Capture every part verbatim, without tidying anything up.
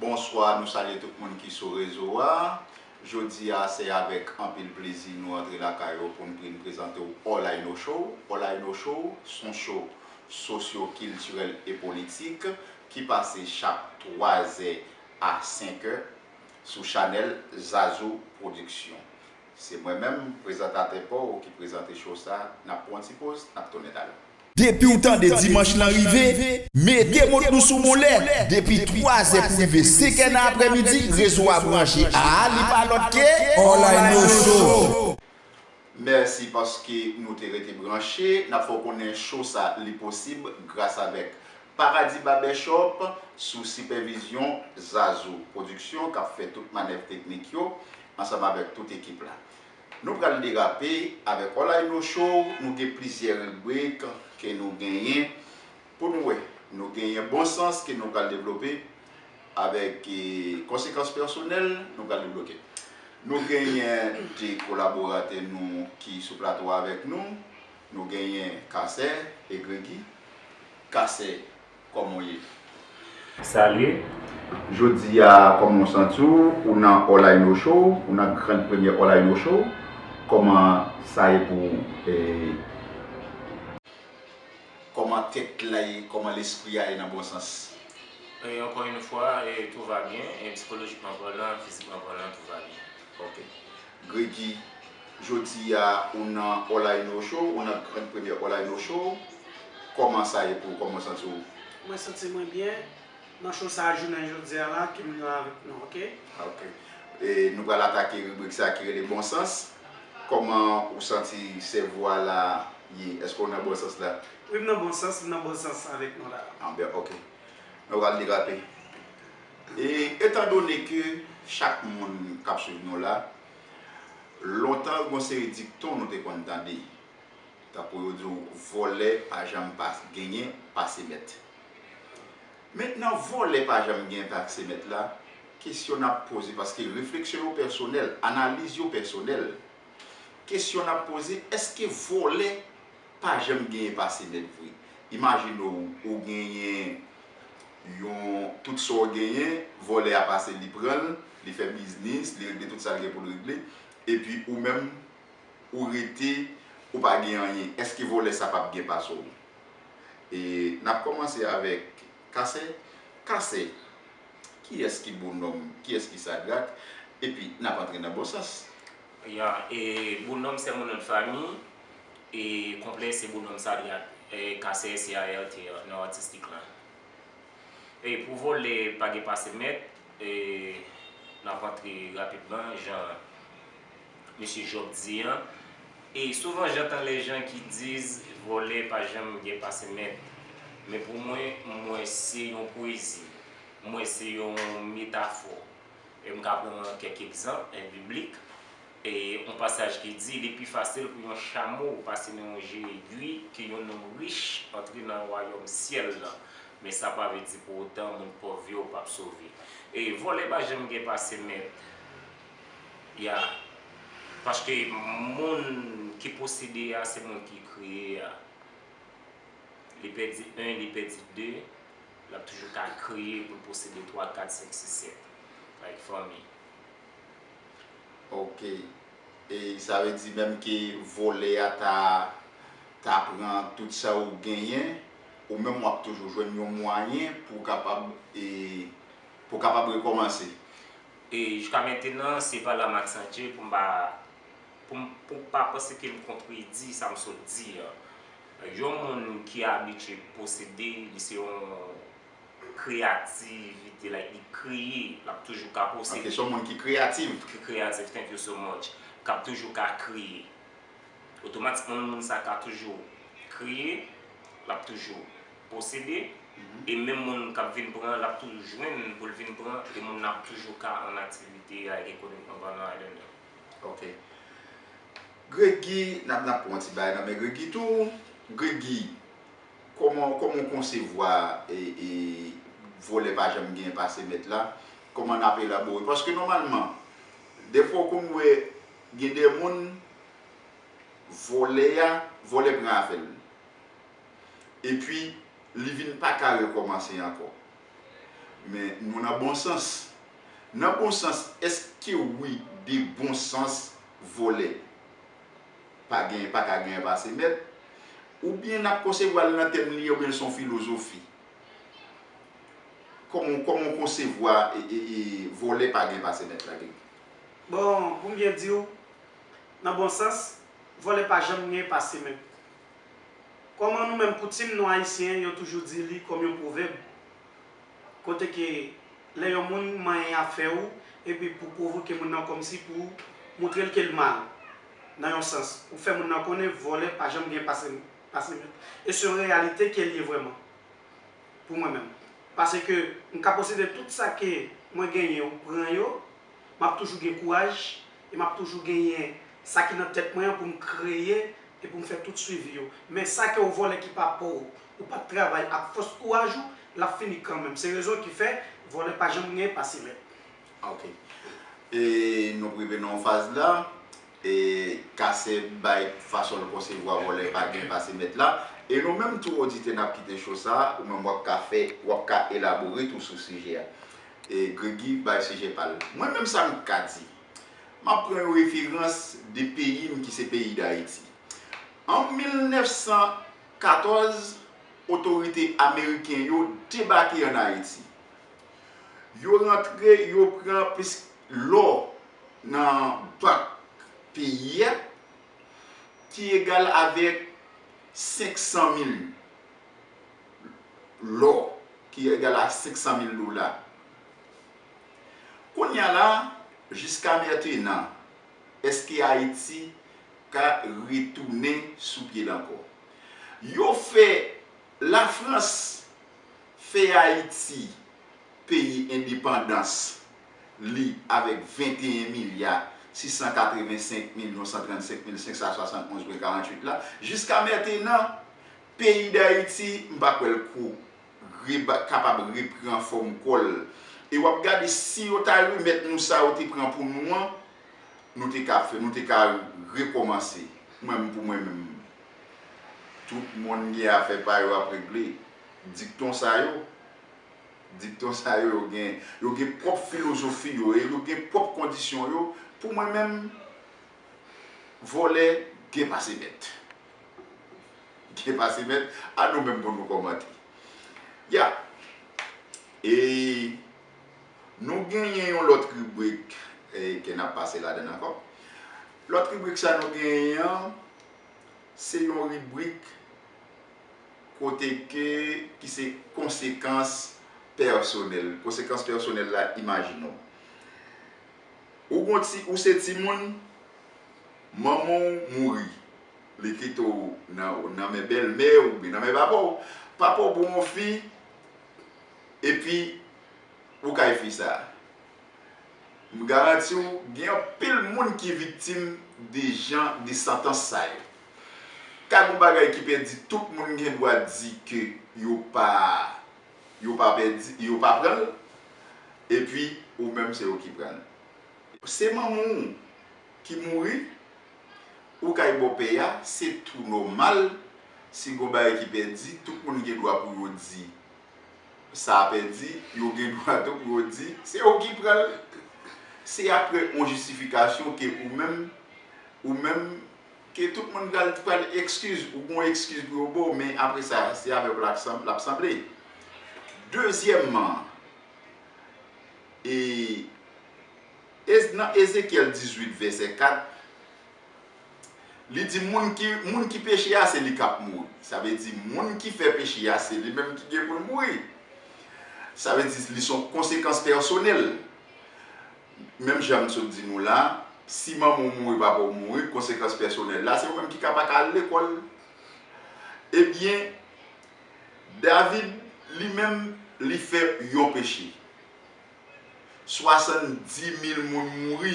Bonswa, nou salye tout moun ki sou rezo a. Jodi a, se avèk anpil plezi nou antre lakay ou pou n vin prezante w All I Know Show. All I Know Show, se yon show sosyo-kiltirèl e politik ki pase chak twa zè a senk è sou chanèl Zazou Production. Se mwen menm, prezantatè pa w, ki prezante show sa. N ap pran yon ti poz, n ap tounen talè. Depi w tande dimanch lan rive, mete mont nou sou bonlè. Depi twa zè pou rive senk è nan aprèmidi, rezo a branche. A, li pa lòt ke All I Know Show. Mèsi paske nou te rete branche. N ap fè w konnen show sa li posib gras avèk Paradis Barbershop sou sipèvizyon Zazou Production k ap fè tout manèv teknik yo ansanm avèk tout ekip la. Nou pral derape avèk All I Know Show, nou gen plizyè ribrik ke nou genyen pou nou wè. Nou genyen Bon Sans ke nou pral devlope avèk eh, Konsekans Pèsonèl, nou pral devlope. Nou genyen de kolaboratè nou ki sou plato a avèk nou. Nou genyen Kasè e Gregi. Kasè, kòman w ye? Salye. Jodi a, kòman w santi w? Ou nan All I Know Show, ou nan grand premyè All I Know Show. Kòman sa ye pou ou? Eh, kòman tèt la ye, kòman lespri a ye nan Bon Sans? E ankò yon fwa, e, tout va bien, e, psikolojikman palan, fizikman palan, tout va bien. Ok. Gregi, jodi a, ou nan All I Know Show, ou nan grand premyè All I Know Show. Kòman sa ye pou ou? Kòman w santi w? Mwen santi mwen byen nan show sa a jounen jodi a la, ke m nan avèk nou, ok? Ok. E nou pral atake ribrik sa ki rele Bon Sans. Kòman ou santi sèvo a la ye? Èske w nan Bon Sans la? Wi, m nan Bon Sans, m nan Bon Sans avèk nou la. Anben, ok. Nou pral derape. E etandone ke chak moun k ap swiv nou la, lontan, gen yon seri dikton nou te konn tande. Tankou yo di w, vòlè pa janm pa genyen pase mèt. Mentnan, vòlè pa janm genyen pase mèt la, kesyon n ap poze, paske refleksyon yo pèsonèl, analiz yo pèsonèl. Kesyon n ap poze, èske vòlè pa janm genyen pase mèt vre? Imajine w, ou genyen yon, tout sa w genyen, vòlè a pase, li pran l, li fè biznis, li regle tout sa l gen pou l regle, epi ou menm, ou rete, ou pa gen anyen. Èske vòlè sa p ap gen pase w? E n ap kòmanse avèk Kasè. Kasè, kiyès ki Bonòm, kiyès ki Sadrak? Epi, n ap antre nan Bon Sans. Ya, e, Bonòm se mon non de famille, e konplè se Bonòm Sadrak, e, Kasè, C A R T, non atistik lan. E pou vòlè pa gen pase mèt, e, n ap antre rapidman, jan mesye Job di an. E souvan, j'entends les gens qui disent, vòlè pa janm gen pase mèt. Men pou mwen, m wè se yon pwezi, m wè se yon metafò. E m ka pran kèk egzanp, e, biblik. E yon pasaj ki di, li pi fasil pou yon chamo pase nan yon je egwi ke yon nonm rich antre nan wayòm syèl lan. Men sa pa vle di pou otan moun pòv yo p ap sove. E vòlè pa janm gen pase mèt. Ya. Paske moun ki posede a, se moun ki kreye a. Li pèdi en, li pèdi de, l ap toujou ka kreye pou l posede twa, kat, senk, sis, sèt. Like, fanmi. Ok. E sa vle di menm ke vòlè a ta, ta pran tout sa ou genyen, ou menm w ap toujou jwenn yon mwayen pou w kapab, e, pou w kapab rekòmanse. E jiska mentenan, se pa la m ak Santye pou m pa, pou m, pou pa panse ke m kontredi sa m sot di an. Yon moun ki abitye posede, li se yon kreyativite, like, li kreye, l ap toujou ka posede. Ok, se yon moun ki kreyatif. Ki kreyatif, thank you so much. K ap toujou ka kreye. Otomatikman, moun sa ka toujou kreye, l ap toujou posede, e menm moun k ap vin pran, l ap toujou jwenn pou l vin pran, e moun nan ap toujou ka an aktivite, like, ekonomikman palan, I don't know. Ok. Gregi, n ap, n ap pran yon ti bagay nan men Gregi tou. Gregi, kòman, kòman w konsevwa, e, e, vòlè pa janm gen pase mèt la? Kòman n ap elabore? Paske nòmalman, dèfwa w konn wè gen de moun, vòlè a, vòlè pran afè l. Epi, li vin pa ka rekòmanse ankò. Men nou nan bon sans. Nan bon sans, èske wi, de bon sans, vòlè pa gen, pa ka genyen pase mèt? Oubyen n ap konsevwa l nan tèm li, oubyen l se yon filozofi? Kòman, kòman w konsevwa e, e, e, vòlè pa gen pase mèt la, Greg? Bon, pou m byen di w, nan bon sans, vòlè pa janm gen pase mèt. Kòman nou menm koutim nou Ayisyen, yo toujou di li kòm yon pwovèb. Kote ke lè yon moun manyen afè ou, epi pou pwovoke moun nan kòmsi pou moutre l ke l mal, nan yon sans, ou fè moun nan konnen vòlè pa janm gen pase, pase mèt. E se yon reyalite ke l ye vrèman, pou mwen menm. Paske m ka posede tout sa ke mwen genyen, ou pran yo, m ap toujou gen kouraj, e m ap toujou genyen sa ki nan tèt mwen an pou m kreye e pou m fè tout swivi yo. Men sa ke yon vòlè ki pa pa w, ou pa t travay ak fòs kouraj ou, l ap fini kanmenm. Se rezon ki fè vòlè pa janm gen pase mèt. Ok. E nou rive nan yon faz la, e Kasè bay fason l konsevwa vòlè pa gen pase mèt la. E nou menm tou oditè n ap kite cho sa, ou menm w ap ka fè, w ap ka elabore tou sou sijè a. E Gregi bay sijè pa l. Mwen menm sa m ka di, m ap pran yon referans de peyi m ki se peyi Dayiti. An mil nèf san katòz, otorite ameriken yo debake ann Ayiti. Yo rantre, yo pran plis lò nan bank peyi a, ki egal avèk senk san mil lò, ki egal a senk san mil dola. Kounye a la, jiska mentenan, èske Ayiti ka retounen sou pye l ankò? Yo fè, Lafrans fè Ayiti peye endepandans li avèk venteyen milya sis san katrevensenk milyon san trannsenk mil senk san swasantonz pwen karanntuit la. Jiska mentenan, peyi Dayiti, m pa kwè l ko reba- kapab repran fòm kò l. E w ap gade, si yo ta remèt nou sa yo te pran pou nou an, nou te ka fè, nou te ka rekòmanse. Mwen, pou mwen menm, tout moun gen afè pa yo ap regle. Dikton sa yo, dikton sa yo, yo gen, yo gen pwòp filozofi yo, e yo gen pwòp kondisyon yo. Pou mwen menm, vòlè gen pase mèt. Gen pase mèt, a nou menm pou nou kòmante. Ya. E nou genyen yon lòt ribrik, e, ke n ap pase ladan ankò. Lòt ribrik sa nou genyen an, se yon ribrik kote ke, ki se konsekans pèsonèl. Konsekans pèsonèl la, imajine w. Ou gon ti, ou se timoun, manman w mouri. Li kite w nan, nan men bèlmè w oubyen nan men papa w. Papa w ba w yon fi, epi ou kay fi sa. M garanti w, gen anpil moun ki viktim de jan de santans sa yo. Ka gon bagay ki pèdi, tout moun gen dwa di ke yo pa, yo pa pèdi, yo pa pran l, epi ou menm se yo ki pran l. Se manman w ki mouri, ou kay bòpè a, se tou nòmal, si gon bagay ki pèdi, tout moun gen dwa pou yo di sa a pèdi, yo gen dwa tou pou yo di se yo ki pran l. Se apre yon jistifikasyon ke ou menm, ou menm, ke tout moun pral, pral ekskiz, ou gon ekskiz pou yo ba w, men apre sa, se avè w l ap sanble. Dezyèmman, e, nan Ezekyèl dizuit, vèsè kat, li di, moun ki, moun ki peche a, se li k ap mouri. Sa vle di, moun ki fè peche a, se li menm ki gen pou l mouri. Sa vle di, li se yon konsekans pèsonèl. Menm jan m sot di nou la, si manman w mouri, papa w mouri, konsekans pèsonèl la, se ou menm ki ka pa ka al lekòl. Ebyen, David, li menm, li fè yon peche. Swasanndimil moun mouri,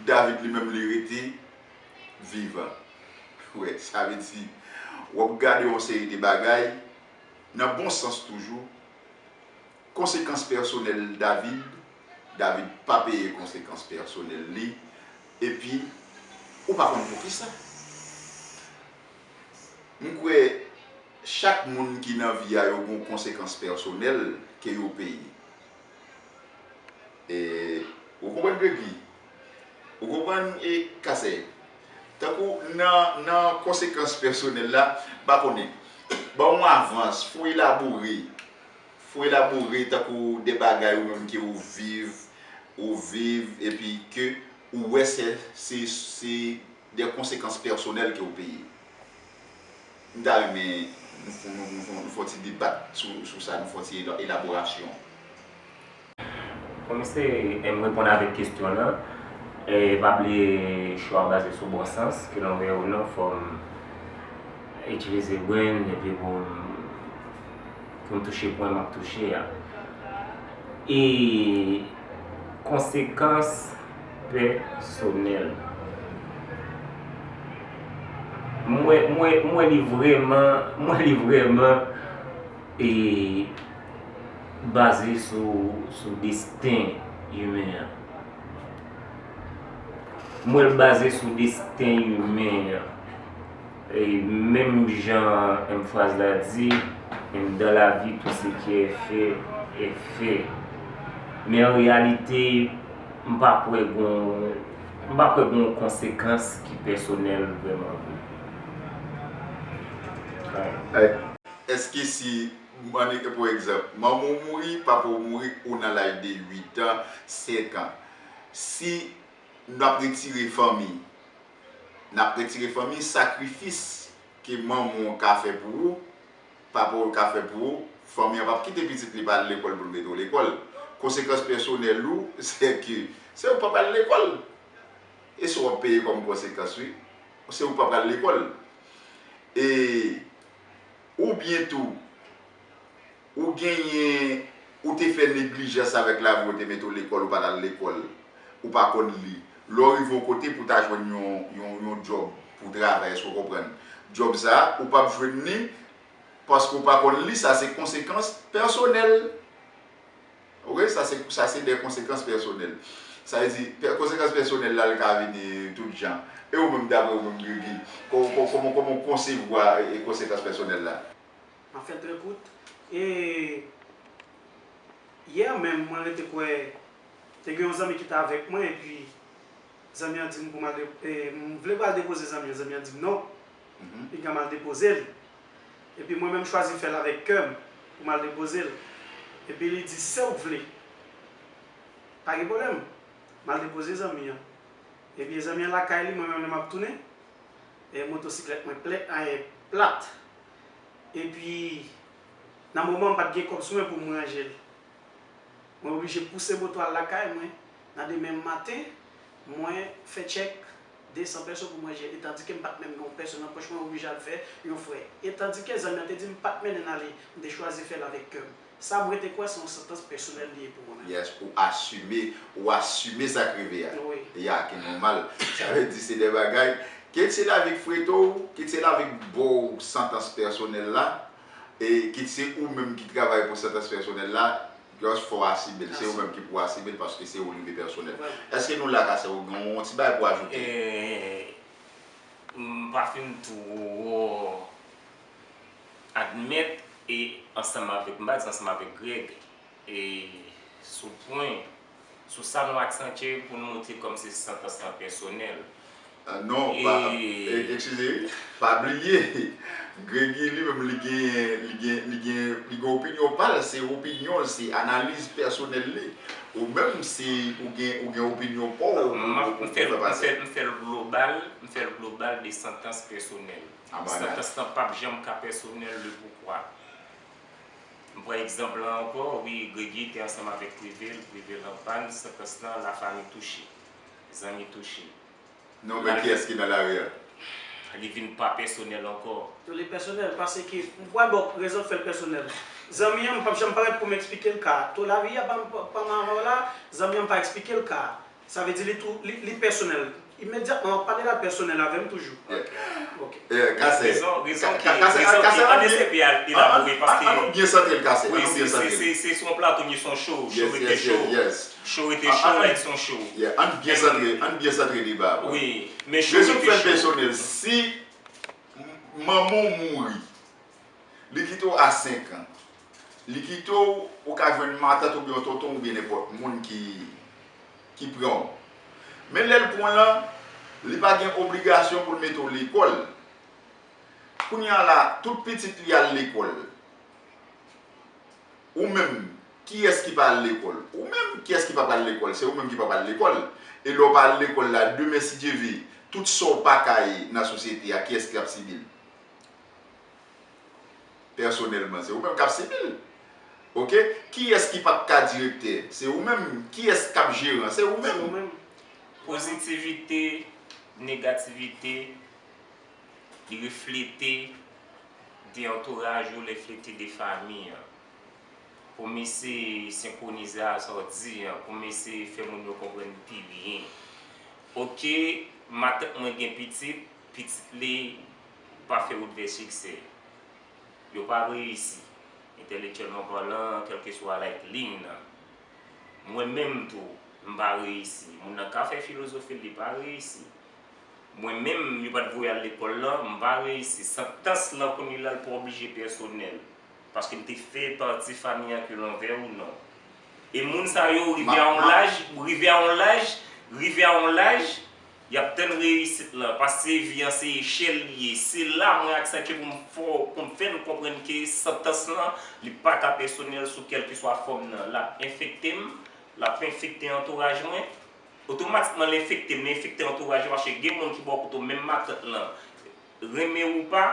David li menm li rete vivan. Wi, sa vle di, w ap gade yon seri de bagay, nan bon sans toujou, konsekans pèsonèl David, David pa peye konsekans pèsonèl li, epi ou pa konn poukisa. M kwè Chak moun ki nan vi a yo gen yon konsekans pèsonèl ke yo peye. E, ou konprann, Gregy? Ou konprann, e, Kasèy? Tankou nan, nan konsekans pèsonèl la, m pa konnen. Ban yon avans, fò elabore. Fò elabore tankou de bagay ou menm ke ou viv, ou viv, epi ke ou wè se, se, se de konsekans pèsonèl ke w peye. M ta renmen nou fè, nou, nou, nou fè yon ti debat sou, sou sa, nou fè yon ti ela-, elaborasyon. Komisè, e m reponn avèk kesyon lan. E pa bliye chwa baze sou bon sans, ke l anvè ou non, fò m itilize brenn epi pou m, pou m touche pwen m ap touche a. E konsekans pèsonèl. Mwen, mwen, mwen li vrèman, mwen li vrèman e baze sou, sou desten imen an. Mwen l baze sou desten imen an. E menm jan m fraz la di, dans la vie tout ce qui est fait est fait. Men an reyalite, m pa kwè gon, m pa kwè gon konsekans ki pèsonèl vrèman vre. Èske si, pou egzanp, manman w mouri, papa w mouri, ou nan laj de uit an, senk an, si n ap retire fanmi, n ap retire fanmi, sakrifis ke manman w ka fè pou ou, papa w ka fè pou ou, fanmi an p ap kite pitit li pa al lekòl pou l mete w lekòl. Konsekans pèsonèl ou, se ke se ou k pa pral lekòl. E se w ap peye kòm konsekans, wi. Se ou k pa pral lekòl. E, oubyen tou, ou genyen, ou te fè neglijans avèk lavi w, te mete w lekòl, ou pa t al lekòl, ou pa konn li. Lè w rive yon kote pou w ta jwenn yon, yon, yon djòb pou w travay, èske w konprann? Djòb sa a, ou p ap jwenn li paske w pa konn li, sa se konsekans pèsonèl. Oke, sa se, sa se de konsekans pèsonèl. Sa vle di, pè-, konsekans pèsonèl la, li ka vini tout jan. E ou menm, daprè ou menm, Gregy, kò-, kò-, kòman, kòman w konsevwa, e, e konsekans pèsonèl la? M ap fè l trè kout. E yè menm, mwen rete kwè, te gen yon zanmi ki t avèk mwen, epi zanmi an di m pou m al de-, e, m vle pral depoze zanmi an, zanmi an di m non. Mhm. Pinga m al depoze l. Epi mwen menm, m chwazi fè l avèk kè m pou m al depoze l. Epi li di, "Se w k vle. Pa gen pwoblèm." M al depoze zanmi an. Epi zanmi an lakay li, mwen menm, lè m ap tounen, e, motosiklèt mwen plè-, e, plat. Epi, nan moman, m pa t gen kòb sou mwen pou m ranje l. Mwen oblije pouse moto al lakay mwen. Nan demen maten, mwen fè tchèk de san pèso pou m ranje l. E tandike m pa t menm gen yon pèso nan pòch mwen, oblije al fè yon frè. E tandike zanmi an te di m pa t mennen l ale, m te chwazi fè l avèk kè m. Sa m rete kwè se yon santans pèsonèl li ye pou mwen menm. Yes, ou asime, ou asime sa k rive a. Wi. Ya, ki nòmal. Sa vle di se de bagay, kit se lavi k frete w, kit se lavi k ba w santans pèsonèl la, e kit se ou menm ki travay pou santans pèsonèl la, just fò w asime l. Se ou menm ki pou asime l paske se ou li ye pèsonèl. Vrèman. Èske nou la, Kasèy, ou gen yon ti bagay pou ajoute? E, m pa fin twò admèt, e ansanm avèk, m pa di ansanm avèk Greg, e sou pwen, sou sa nou aksantye pou nou montre kòm se santans lan pèsonèl. Ah, non, pa, e, eskize, wi, pa bliye, Gregy li menm, li gen, li gen, li gen, li gen opinyon pa l, se opinyon l, se analiz pèsonèl li. Ou menm, si ou gen, ou gen opinyon pa w, ou, ou, ou fè l, ou fè l, m fè l global, m fè l global de santans pèsonèl. Santans lan p ap janm ka pèsonèl, le poukwa. M pran egzanp lan ankò, wi, Gregy te ansanm avèk Privel, Privel an pàn, santans lan, lafanmi touche, zanmi touche. Non, men kiyès ki nan lari a? Li vin pa pèsonèl ankò. Li pèsonèl, paske, m pral ba w rezon k fè l pèsonèl. Zanmi an, m p ap janm parèt pou m eksplike l ka a. Tou lavi a, pa m, pa m avè w la, zanmi an, m pa eksplike l ka a. Sa vle di li tou, li, li pèsonèl. Imedyatman, w ap pale la pèsonèl avè m toujou. Ok. Rezon, rezon ki, rezon ki, ann eseye elabore, paske, wi, se, se, se, se sou yon plato, men se yon show, show rete show. Show rete show, like se yon show. Yeah, ann byen santre, ann byen santre deba a, bro. Wi, men show rete show. Rezon k fè l pèsonèl, si m-, manman w mouri, Li kite w a senk an. Li kite w, ou ka jwenn matant oubyen yon tonton oubyen nenpòt moun ki, ki pran w. Men lè l pran w lan, li pa gen obligasyon pou l mete w lekòl. Kounye a la, tout pitit li al lekòl. Ou menm, kiyès ki pa al lekòl? Ou menm, kiyès ki pa pral lekòl? Se ou menm ki pa pral lekòl. E lè w pa al lekòl la, demen si Dye ve, tout sa w pa ka ye nan sosyete a, kiyès ki ap sibi l? Pèsonèlman, se ou menm k ap sibi l. Oke? Kiyès ki p ap ka direktè? Se ou menm. Kiyès k ap jeran? Se ou menm. Se ou menm. Pozitivite, negativite, li reflete de antouraj ou, reflete de fanmi an. Pou m eseye senkwonize a sa w di an, pou m eseye fè moun yo konprann pi byen. Oke, matant mwen gen pitit, pitit li pa fè wout vè siksè. Yo pa reyisi, entèlektyèlman palan, kèlkeswa like liy nan. Mwen menm tou, m pa reyisi. Moun nan ka fè filozofi l, li pa reyisi. Mwen menm, yo pa t voye al lekòl lan, m pa reyisi. Santans lan kounye la, l pa oblije pèsonèl. Paske m te fè pati fanmi an ke l anvè ou non. E moun sa yo, rive a yon laj, rive a yon laj, rive a yon laj, y ap tann reyisit lan. Paske vi an se echèl li ye. Se la mwen aksantye pou m fè, pou m fè nou konprann ke santans lan, li pa ka pèsonèl sou kèlkeswa fòm nan. L ap enfekte m, l ap enfekte antouraj mwen. Otomatikman, l enfekte m, l enfekte antouraj mwen, paske gen moun ki bò kote w, menm matant lan, renmen ou pa,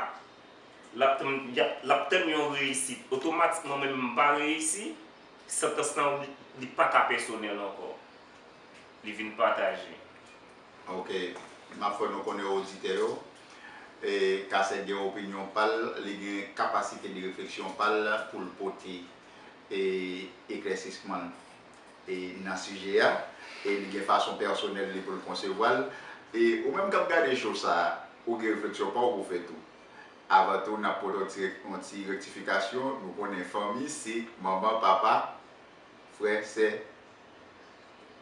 l ap tann, y ap, l ap tann yon reyisit. Otomatikman, mwen menm, m pa reyisi, santans lan, li pa ka pèsonèl ankò. Li vin pataje. Ok. M ap fè nou konnen oditè yo, e, Kasèk gen opinyon pa l, li gen kapasite de refleksyon pa l pou l pote, e, eklèsisman l, e, nan sijè a, e li gen fason pèsonèl li pou l konsevwa l. E ou menm k ap gade show sa a, ou gen refleksyon pa w pou w fè tou. Avan tou, n ap pote yon ti, yon ti rektifikasyon. Nou konnen fanmi se manman, papa, frè, sè.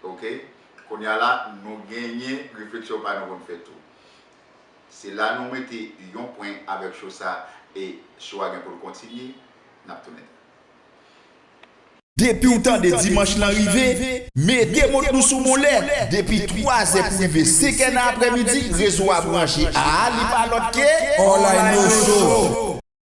Ok? Kounye a la, nou genyen refleksyon pa nou pou n fè tou. Se la nou mete yon pwen avèk show sa e show a gen pou l kontinye. N ap tounen. Depi w tande dimanch lan rive, mete mont nou sou bonlè. Depi twazè pou rive senkè nan aprèmidi, rezo a branche. A, li pa lòt ke All I Know Show.